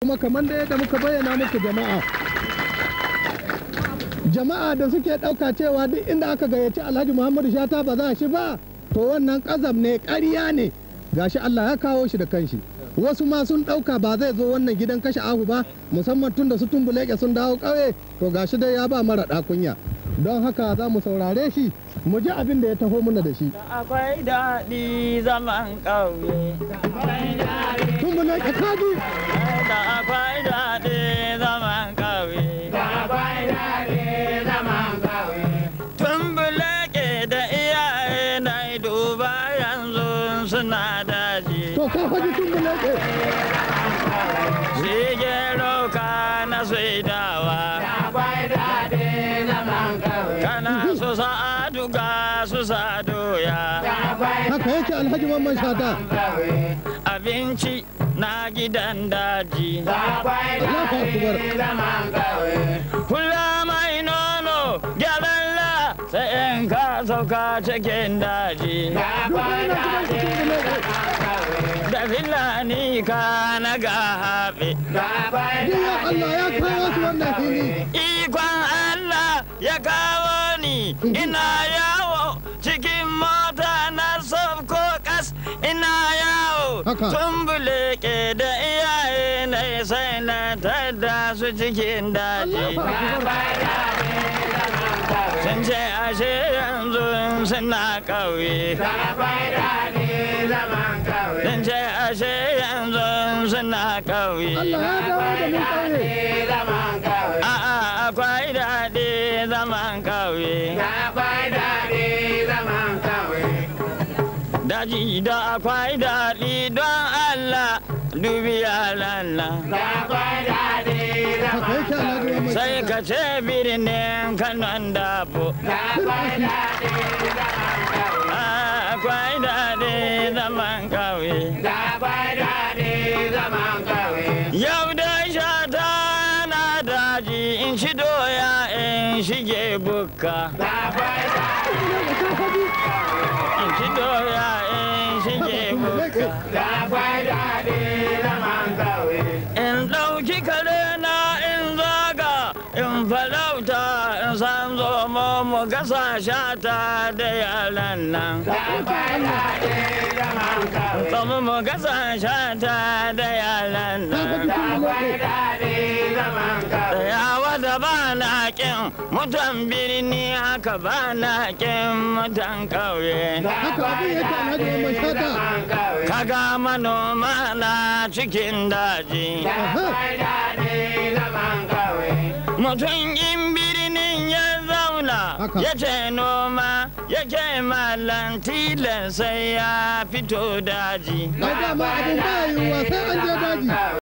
Kuma kamar da yadda muka bayyana muku, jama'a, jama'a da suke ɗauka cewa duk inda aka gayyaci Alhaji Muhammadu Shata ba za shi ba, to wannan ƙazam ne, ƙarya ne. Gashi Allah ya kawo shi da kanshi. Wasu ma sun ɗauka ba zai zo wannan gidan kashe ahu ba, musamman tun da su Tumbuleke sun dawo ƙauye. To gashi dai ya ba mara kunya. Don haka za mu saurare shi, mu ji abin da ya taho muna da shi. Akwai daɗi zaman ƙauye. Tumbuleke, kaji. Da akwai daɗi zaman ƙauye. Tumbuleke da iyaye na duba yanzu suna daji. To, ka faji, Tumbuleke. Shi gero ka na saidawa. Kana su sa'adu ga su sa doya. Haka yake, Alhaji Mamman Shata. Abinci na gidan daji. Allahu akbar. Kula mai nono gyaran la sai in ka sauka cikin daji. Duba yana gidan su, Tumbuleke. Da filani ka na ga haɓe. Jiya Allah ya kawo su wannan fili. Ikon Allah ya kawo ni, ina yawo cikin mota na sabko kas, ina yawo. Haka. Tumbuleke da iyaye na sai na tada su cikin daji. Allahu akbar. Sun ce ashe yanzu suna ƙauye. Sun ce ashe yanzu suna ƙauye. Allah ya dawo da mu ƙauye. A'a, akwai daɗi zaman ƙauye. Daji da akwai daɗi, don Allah dubi yaran nan. Haka yake, Alhaji Mamman Sai Shata. ka ce birnin Kanon Dabo. Akwai daɗi zaman ƙauye. Yau da Shata na daji, in shi doya in shige bukka. Tumbuleke, ka faji. In ci doya in shige bukka. In ɗauki kare na in zaga in farauta, in san zomo mu gasa, Shata da yaran nan. Zomo mu gasa, Shata da yaran Ka nan. faji, Tumbuleke. Yawa da ba na ƙin mutan birni, haka ba na ƙin mutan ƙauye. Haka abin yake, Alhaji Mamman Shata. Kaga manoma na cikin daji. Aha. Mutum in birnin ya zauna Haka. ya ce noma yake, malan tilan sai ya fito daji. Ai dama abin ba yiwuwa sai an je daji.